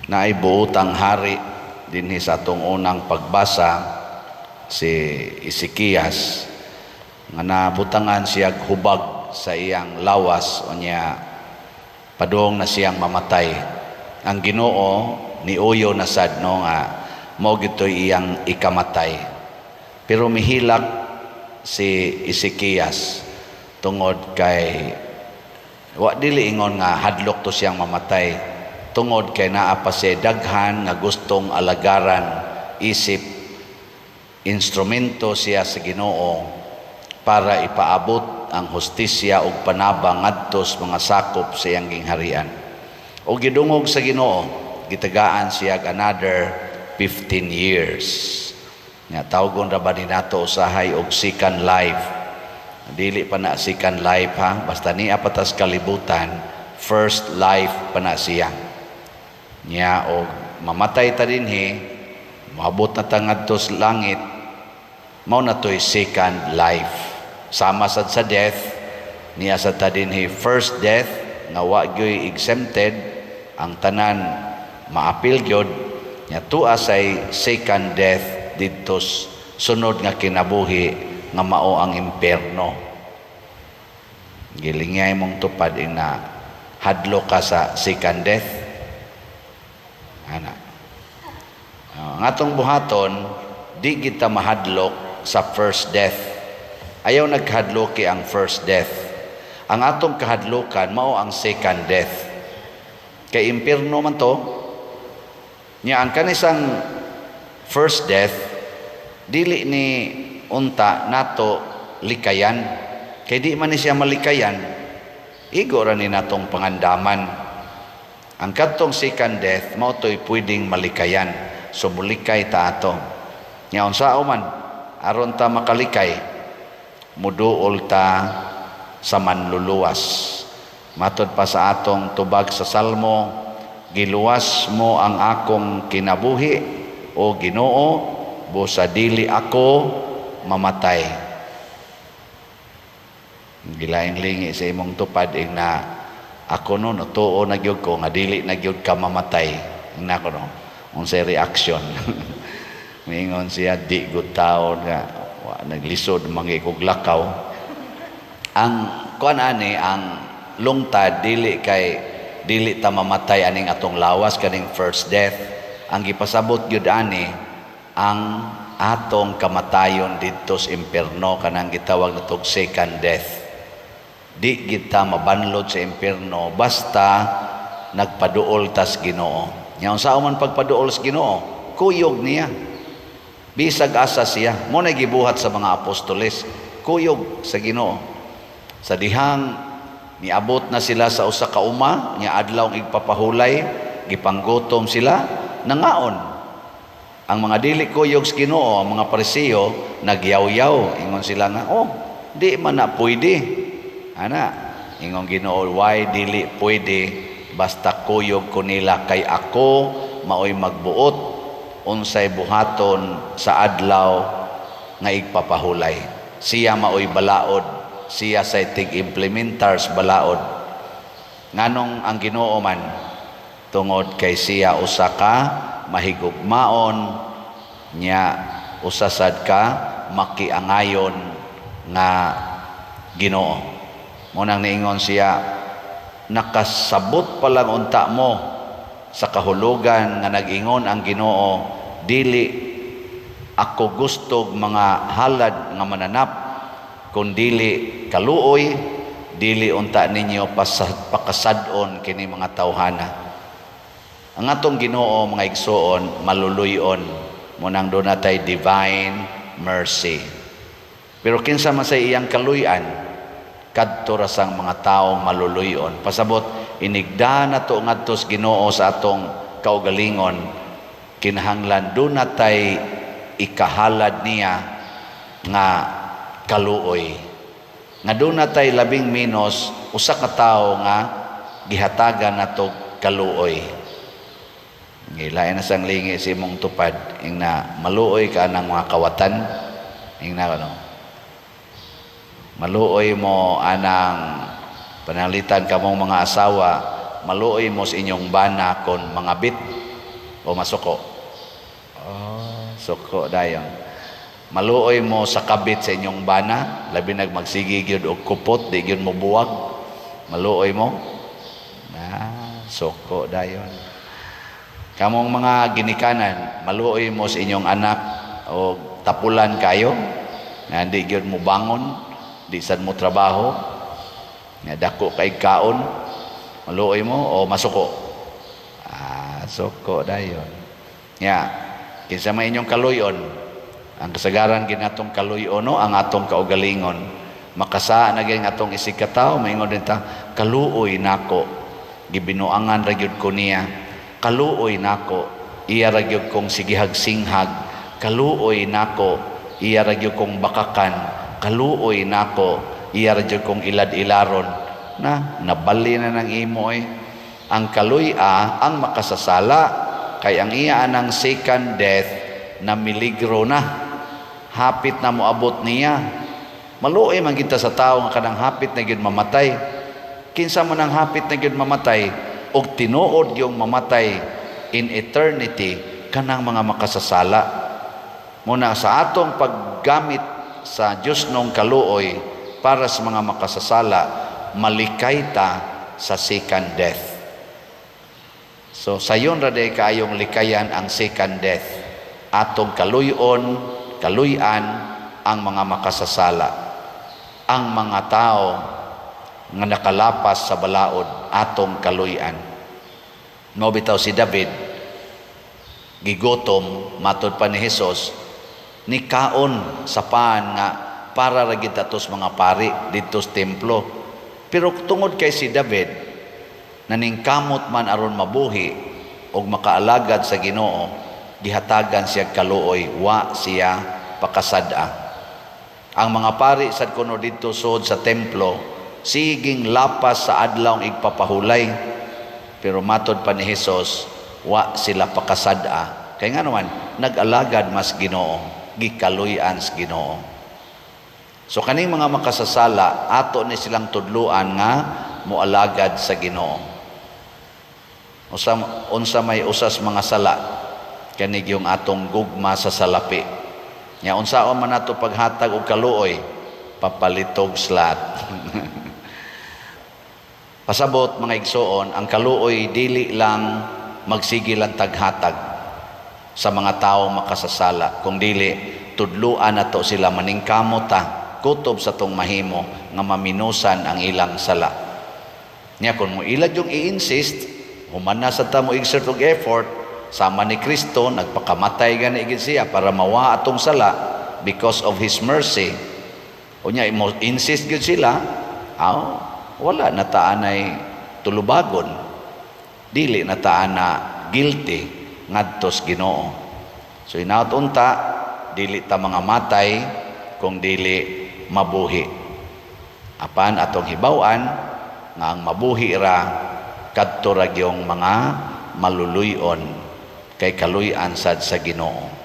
Naay buotang hari dinhi sa atong unang pagbasa, si Ezekias, nga nabutangan siya hubag sa iyang lawas, unya padung na siyang mamatay. Ang Ginoo niuyo na sad, no, nga mao gitoy iyang ikamatay. Pero mihilak si Ezekias tungod kay wa dili ingon nga hadlok to siyang mamatay, tungod kay naa pa siya daghan nga gustong alagaran isip instrumento siya sa Ginoo para ipaabot ang hustisya ug panabang ngadto sa mga sakop sa iyang gingharian. O gidungog sa Ginoo, gitagaan siya another 15 years. Nga tawgon ra ba ni nato usahay og second life. Dili pa na second life ha, basta niya patas kalibutan, first life pa na siya. Nya og mamatay ta dinhi, moabot na ta ngadto sa langit, mao na to'y second life. Sama sad sa death, niya sa ta dinhi first death nga wa gyoy exempted, ang tanan maapil gyud. Nya tua say second death didto sunod nga kinabuhi nga mao ang impierno. Gilingay mong tupad ina hadlo ka sa second death ana. Ang atong buhaton, di kita mahadlok sa first death. Ayaw nagkahadloki ang first death. Ang atong kahadlokan mao ang second death. Kay impierno man to. Nya ang kanisang first death dili ni unta nato likayan. Kay di man ni siya malikayan. Igo ra ni natong pangandaman. Ang kadtong second death mao to'y pwedeng malikayan. So mulikay ta ato. Nya unsao man aron ta makalikay, muduol ta sa manluluwas. Matod pa sa atong tubag sa Salmo, "Giluwas mo ang akong kinabuhi, o Ginoo, busa dili ako mamatay." Gilaing lingi sa imong tupad ing na ako, no, natuo na gyud ko nga dili na gyud ka mamatay. Ingna ko, no, unsay reaction? Mingon siya, di gud taon nga wa, naglisod mangikog lakaw. Ang kuan ani, ang lungtad, dili kay dili ta mamatay aning atong lawas kaning first death. Ang gipasabot gyud ani ang atong kamatayon didto sa impierno, kanang gitawag natog second death. Di kita mabanlod sa impierno basta nagpaduol tas Ginoo. Nya unsa man pagpaduol sa Ginoo? Kuyog niya. Bisag asa siya. Mo na gibuhat sa mga apostoles, kuyog sa Ginoo. Sa dihang niabot na sila sa usa ka uma, nya adlaw igpapahulay, gipanggutom sila, nangaon. Ang mga dili kuyog sa Ginoo, ang mga Pariseo, nagyaw-yaw. Ingon sila nga, "Oh, di man na pwede." Ana, ingon Ginoo, "Why dili pwede basta kuyog ko nila, kay ako maoy magbuot unsay buhaton sa adlaw nga igpapahulay." Siya maoy balaod, siya say tig-implementars balaod. Nganong ang Ginoo man? Tungod kay siya usa ka mahigugmaon nya usa sad ka makiangayon nga Ginoo. Mo nang niingon siya, "Nakasabot pa lang unta mo sa kahulugan nga nag-ingon ang Ginoo, dili ako gustog mga halad nga mananap kun dili kaluoy, dili unta ninyo pakasad-on kini mga tawhana." Ang atong Ginoo, mga igsuon, maluluyon. Mo nang doon natay divine mercy. Pero kinsa man sa iyang kaluyan? Kadto ra sang mga tawo maluluyon. Pasabot, inigda na to ngadto sa Ginoo sa atong kaugalingon, kinahanglan do natay ikahalad niya nga kaluoy. Nga do natay labing menos usa ka tawo nga gihatagan nato kaluoy. Ngilain na sang lingi si imong tupad ing na maluoy ka ng mga kawatan. Ing na ano, maluoy mo anang panalitan kamong mga asawa, maluoy mo sa inyong bana kon mga bit. O masuko? Oh, suko dayon. Maluoy mo sa kabit sa inyong bana, labi nag magsige gyud og kupot, di gyud mo buwag. Maluoy mo? Na, suko dayon. Kamong mga ginikanan, maluoy mo sa inyong anak o tapulan kayo, nga di gyud mo bangon, di sad mo trabaho, nga dako kay kaon, maluoy mo o masuko? Ah, suko dayon. Nya, kinsa may inyong kaluyon? Ang kasagaran ginatong kaluyon, no, ang atong kaugalingon. Makasa na gyud atong isig katawo, maingon din ta, "Kaluoy nako. Gibinuangan ra gyud ko niya. Kaluoy nako. Iya ra gyud kong sigihag singhag. Kaluoy nako. Iya ra gyud kong bakakan. Kaluoy nako. Iya ra gyud kong ilad-ilaron." Na, nabali na ng imo eh. Ang kaluy-a ang makasasala kay ang iya anang second death na miligro na. Hapit na moabot niya. Maluoy man kita sa tao nga kanang hapit na gyud mamatay. Kinsa man ang hapit na gyud mamatay og tinuod yung mamatay in eternity? Kanang mga makasasala. Muna sa atong paggamit sa Dios nong kaluoy para sa mga makasasala, malikay ta sa second death. So sayon ra day kaayong likayan ang second death. Atong kaluyon, kaluyan ang mga makasasala. Ang mga tao nga nakalapas sa balaod, atong kaluyan. No bitaw si David gigutom, matod pa ni Jesus ni kaon sa pan nga para ra gid atos mga pari didto sa templo. Pero tungod kay si David naningkamot man aron mabuhi og makaalagad sa Ginoo, gihatagan siya kaluoy, wa siya pakasad-a. Ang mga pari sad kuno didto sud sa templo siging lapas sa adlaw igpapahulay. Pero matod pa ni Hesus, wa sila pakasad-a. Kay nga naman nag-alagad mas Ginoo, gikaluy-an sa Ginoo. So kaning mga makasasala, ato ni silang tudluan nga moalagad sa Ginoo. Usa, unsa may usas mga sala? Kanig yung atong gugma sa salapi. Nya unsaon man nato paghatag og kaluoy? Papalitog slat. Pasabot, mga igsoon, ang kaluoy dili lang magsige lang taghatag sa mga tao makasasala, kung dili tudluan nato sila, maningkamot ta kutob sa tong mahimo nga maminusan ang ilang sala. Nya kung mo ilad yung i-insist, human na sa ta mo exert og effort, sama ni Kristo, nagpakamatay gani gid siya para mawa atong sala because of His mercy. Unya mo insist gyud sila, aw, wala na ta anay tulubagon. Dili na ta na guilty ngadto sa Ginoo. So hinaut unta dili ta mga matay kung dili mabuhi. Apan atong hibaw-an nga ang mabuhi ra kadto ra gyung mga maluluy-on kay kaluy-an sad sa Ginoo.